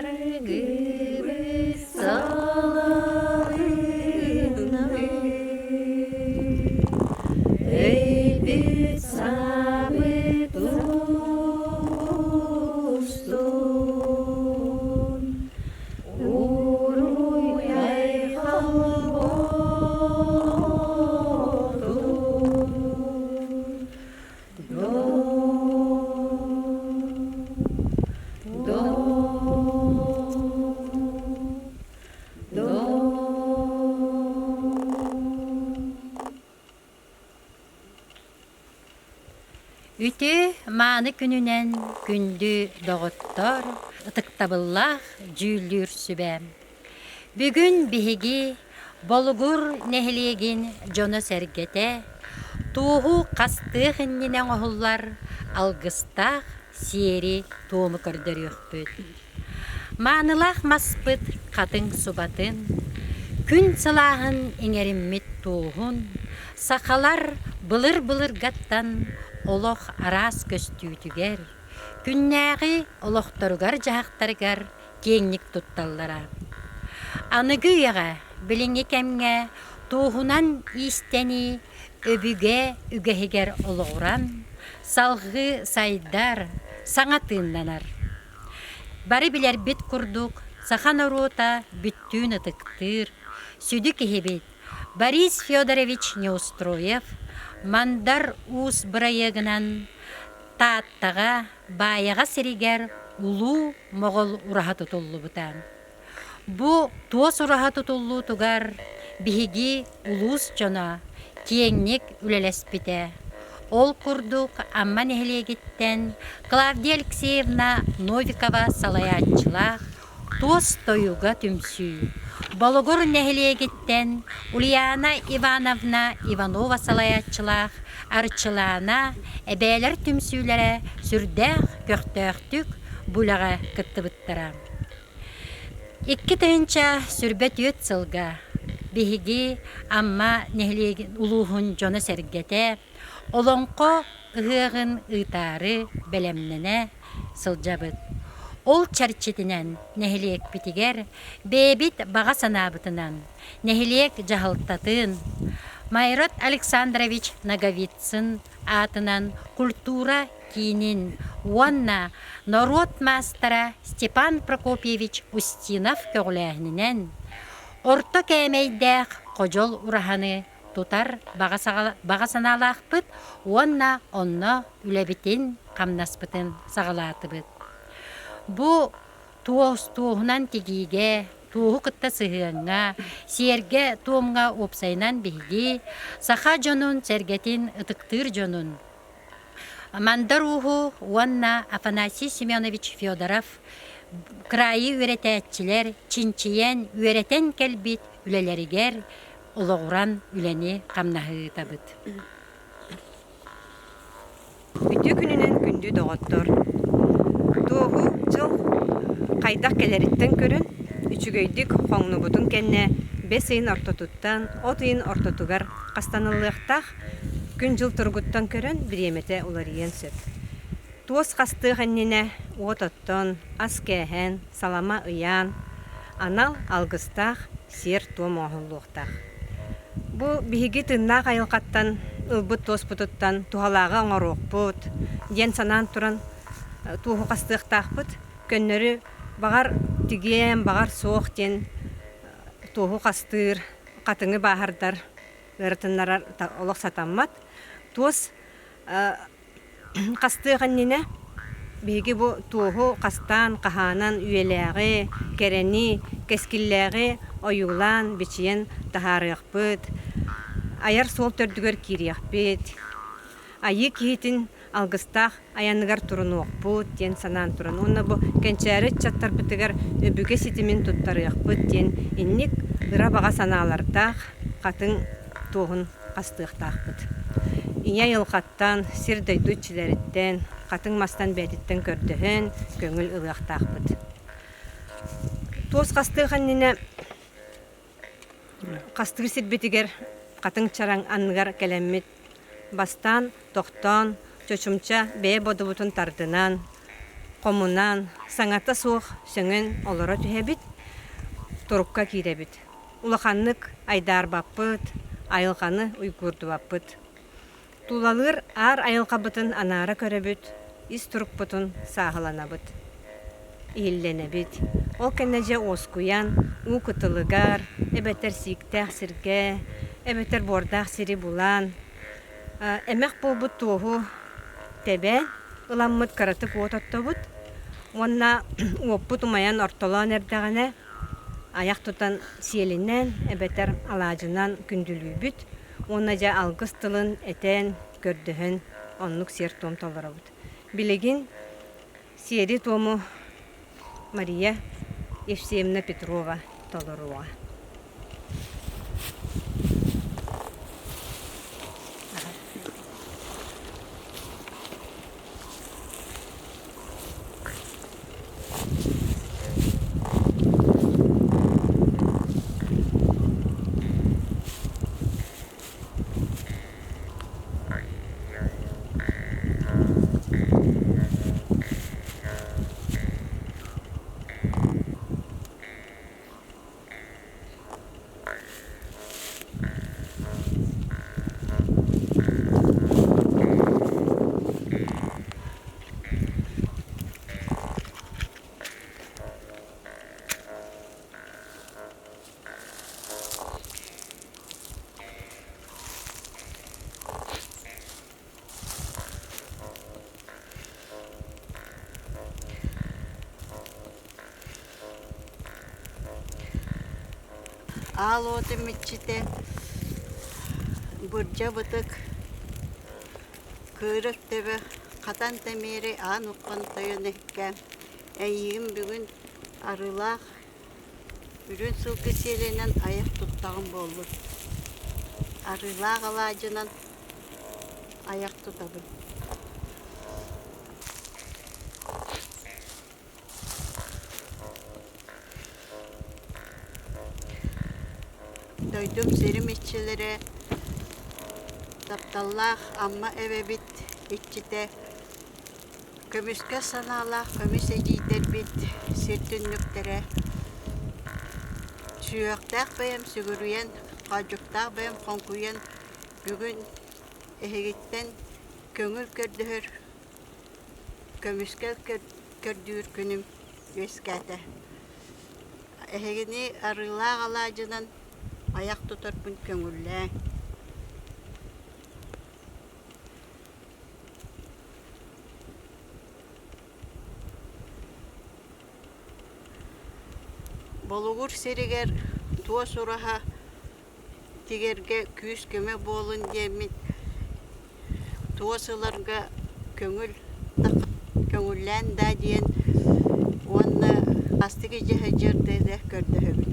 Саргыбыт салалыннын, Өйбүт саабыт устун, Уруй айхал буоллун. Үтүө мааны күнүнэн күндү доҕоттор, ытыктабыллаах дьүүллүүр сүбэ. Бүгүн биһиги Болугур нэһилиэгин дьоно-сэргэтэ туоһу хастыах иннинэ оҥоһуллар алгыстаах сиэри-туому көрдөрүөхпүт. Маанылаах маспыт хатыҥ субатын, күн сылааһын иҥэриммит туоһун сахалар былыр-былыргаттан олох араас көстүүтүгэр, күннээҕи олохторугар-дьаһахтарыгар киэҥник тутталлара. Аныгы үйэҕэ билиҥҥи кэмҥэ туоһунан иистэнии өбүгэ үгэһигэр олоҕуран, салҕыы сайдар, саҥа тыыннанар. Бары билэрбит курдук, саха норуота бүттүүн ытыктыыр, сүдү киһибит Борис Федорович Неустроев Мандар Уус бырайыагынан Тааттаҕа Баайаҕа сиригэр Улуу Моҕол ураһа тутуллубута. Бу туос ураһа тутуллуутугар биһиги улуус дьоно киэҥник үлэлэспитэ. Ол курдук Амма нэһилиэгиттэн Клавдия Алексеевна Новикова салайааччылаах Туос тойуга түмсүү, Болугур нэһилиэгиттэн Ульяна Ивановна Иванова салайааччылаах Арчылаана эбээлэр түмсүүлэрэ сүрдээх көхтөөхтүк бу үлэҕэ кыттыбыттара. 2024 сылга биһиги Амма нэһилиэгин улууһун дьоно-сэргэтэ Олоҥхо ыһыаҕын ыытаары бэлэмнэнэ сылдьабыт. Ол чэрчитинэн нэһилиэкпитигэр бэйэбит баҕа санаабытынан нэһилиэк дьаһалтатын Майрат Александрович Ноговицын аатынан культура киинин уонна норуот маастара Степан Прокопьевич Устинов көҕүлээһининэн орто кээмэйдээх ходьол ураһаны тутар баҕа санаалаахпыт уонна онно үлэбитин-хамнаспытын саҕалаатыбыт. Бу туос туоһунан тигиигэ, туоһу кытта сыһыаҥҥа, сиэргэ-туомҥа уопсайынан биһиги саха дьонун-сэргэтин ытыктыыр дьонун Мандар Ууһу уонна Афанасий Семенович Федоров кыраайы үөрэтээччилэр чинчийэн, үөрэтэн кэлбит үлэлэригэр олоҕуран үлэни-хамнаһы ыытабыт. Үтүө күнүнэн күндү доҕоттор! Туоһу дьыл хайдах кэлэриттэн көрөн, үчүгэйдик хоҥнубутун кэннэ бэс ыйын ортотуттан от ыйын ортотугар хастаныллыахтаах күн-дьыл туругуттан көрөн бириэмэтэ уларыйыан сөп. Туос хастыах иннинэ уот оттон, ас кээһэн, салама ыйаан, анал алгыстаах сиэр-туом оҥоһуллуохтаах. Бу биһиги тыыннаах айылҕаттан ылбыт туоспутуттан туһалааҕы оҥоруохпут диэн санаан туран туоһу хастыахтаахпыт. Көннөрү баҕар тигиэм, баҕар суох диэн туоһу хастыыр, хатыҥы бааһырдар, ыаратыннарар олох сатаммат. Туос Хастыах иннинэ биһиги бу туоһу хастаан, хаһаанан үйэлээҕи, кэрэни, кэскиллээҕи ойуулаан, бичийэн таһаарыахпыт, айар суол төрдүгэр киириэхпит, айыы киһитин алгыстаах айаныгар турунуохпут диэн санаан туран уонна бу кэнчээри ыччаттарбытыгар өбүгэ ситимин туттарыахпыт диэн инник ыра баҕа санаалардаах хатыҥ туоһун хастыахтаахпыт. Ийэ айылҕаттан, сир-дойду иччилэриттэн, хатыҥ мастан бэйэтиттэн көрдөһөн, көҥүл ылыахтаахпыт. Туос хастыах иннинэ хастыыр сирбитигэр хатыҥ чараҥ анныгар кэлэммит бастаан тохтоон, чочумча бэйэ бодобутун тардынан, хомунан, саҥата суох сөҥөн олоро түһэбит, турукка киирэбит. Улаханнык айдаарбаппыт, айылҕаны уйгуурдубаппыт. Тулалыыр аар айылҕабытын анаара көрөбүт, ис турукпутун сааһыланабыт, иһиллэнэбит. Ол кэннэ дьэ уоскуйан, уу кытылыгар, эбэтэр сииктээх сиргэ, эбэтэр буордаах сири булан, эмэх буолбут туоһу тэбэн ыламмыт кыратык уот оттобут уонна уоппут умайан ортолоон эрдэҕинэ айах тутан сиэлинэн эбэтэр алаадьынан күндүлүүбүт уонна дьэ алгыс тылын этэн, көрдөһөн оннук сиэр-туом толоробут. Билигин сиэри-туому Мария Евсеевна Петрова толоруоҕа. Аал уотум иччитэ Бырдьа бытык Кыырык төбө хатан тэмиэри аан уххан тойон эһиккэм эйиигин бүгүн арыылаах үрүҥ сылгы сиэлинэн айах туттаҕым буоллун арыылаах алаадьынан айах тутабын Дойдум сирим иччилэрэ тапталлаах Амма эбэбит иччитэ көмүскэ санаалаах көмүс эдьиийдэрбит сир түннүктэрэ сүһүөхтээх бэйэм сүгүрүйэн, хоодьуктаах бэйэм хоҥкуйан бүгүн эһигиттэн көҥүл көрдөһөр көмүскэл көрдүүр күнүм үөскээтэ. Эһигини арыылаах алаадьынан айах тутарбын көҥүллээҥ. Болугур сиригэр туос ураһа тигэргэ күүс-көмө буолун диэммит туос ыларга көҥүл көҥүллээн даа диэн уонна астык илдьэ сылдьар да көрдөһөбүн.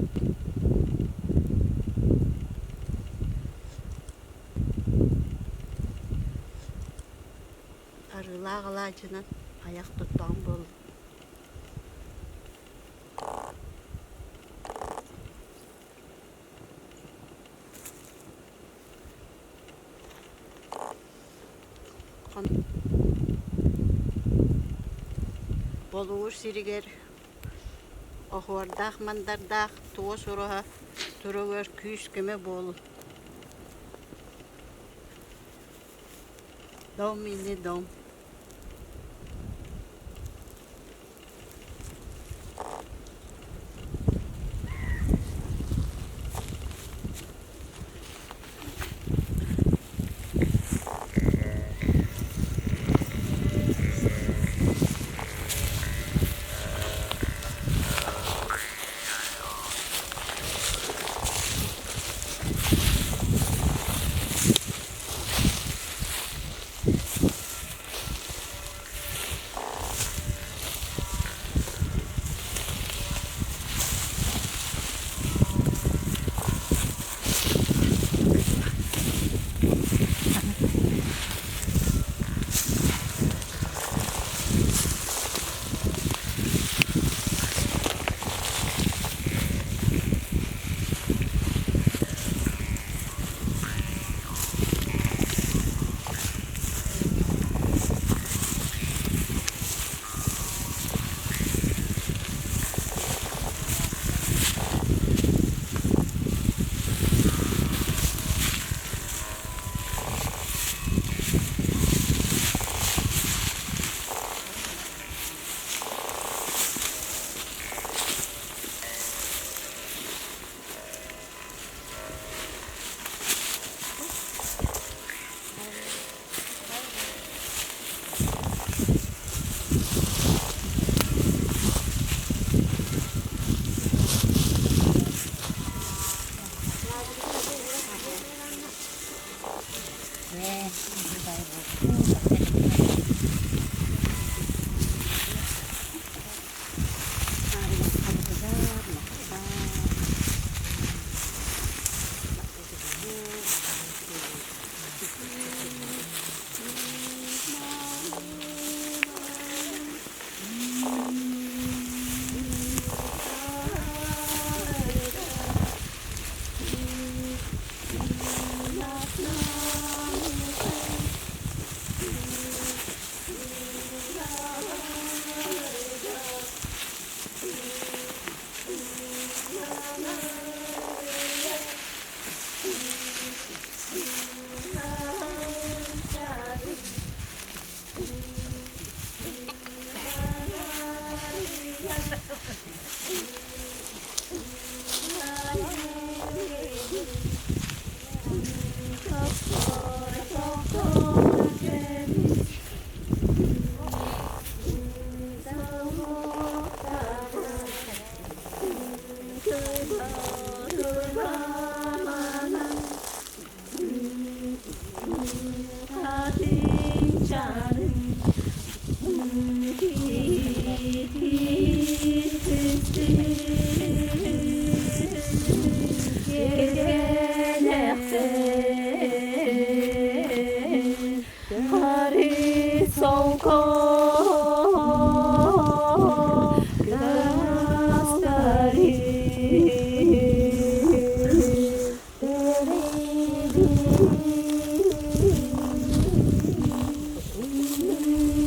Арыылаах алаадьынан айах туттаҕым буолла. Болугур сиригэр оһуордаах-мандардаах туос ураһа туругар күүс-көмө буолун. Дом или дом.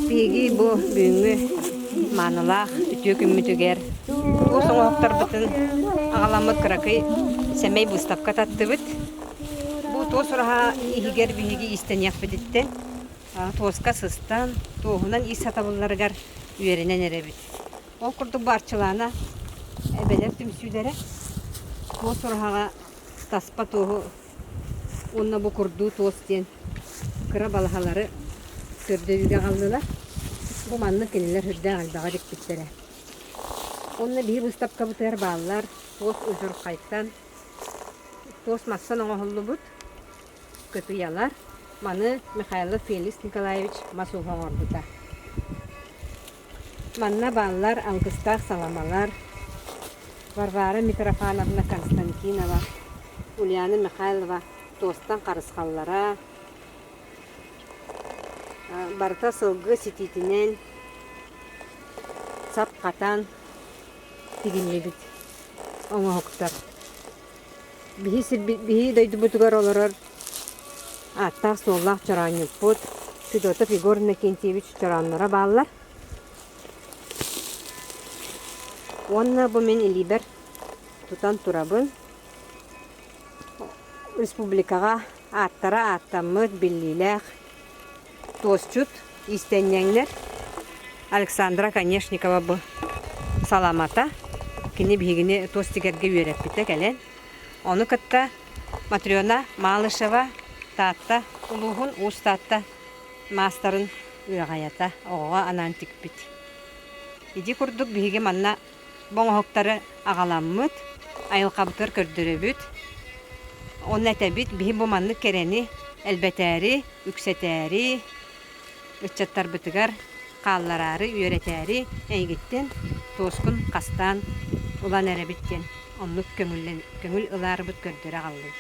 Биһиги бу бүгүҥҥү маанылаах үтүө күммүтүгэр туос оҥоһуктарбытын аҕаламмыт кыракый сэмэй быыстапка таттыбыт. Бу туос ураһа иһигэр биһиги иистэниэхпититтэн туоска сыстан, туоһунан ис сатабылларыгар үөрэнэн эрэбит. Ол курдук бу Арчылаана эбэлэр түмсүүлэрэ туос ураһаҕа таспа туоһу уонна бу курдуу туос диэн кыра балаһалары көрдөрүүгэ аҕаллылар. Бу маннык кинилэр сүрдээх элбэҕи дикпиттэрэ. Уонна биһи быыстапкабытыгар бааллар туос удьурхайтан, туос мастан оҥоһуллубут кытыйалар. Маны Михайлов Феликс Николаевич мас ууһа оҥорбута. Манна бааллар алгыстаах саламалар, Варвара Митрофановна Константинова, Ульяна Михайлова туостан харысхаллара, барыта сылгы ситиитинэн сап хатан тигиннибит оҥоһуктар. Биһи сирбит, биһи дойдубутугар олорор ааттаах-суоллаах чороонньуппут Федотов Егор Иннокентьевич чороонноро бааллар. Уонна бу мин илиибэр тутан турабын. Республикаҕа ааттара ааттаммыт биллиилээх туосчут иистэнньэҥнэр Александра Оконешникова бу саламата. Кини биһигини туос тигэргэ үөрэппитэ кэлэн. Ону кытта Матрена Малышева Таатта улууһун Уус Таатта маастарын ыаҕайата оҕоҕо анаан тикпит. Ити курдук биһиги манна бу оҥоһуктары аҕаламмыт, айылҕабытыгар көрдөрөбүт. Онно этэбит, биһи бу маннык кэрэни элбэтээри, үксэтээри, ыччаттарбытыгар хааллараары, үөрэтээри эйигиттэн туоскун хастаан ылан эрэбит диэн оннук көҥүл ылаарыбыт көрдөрө аҕаллыбыт.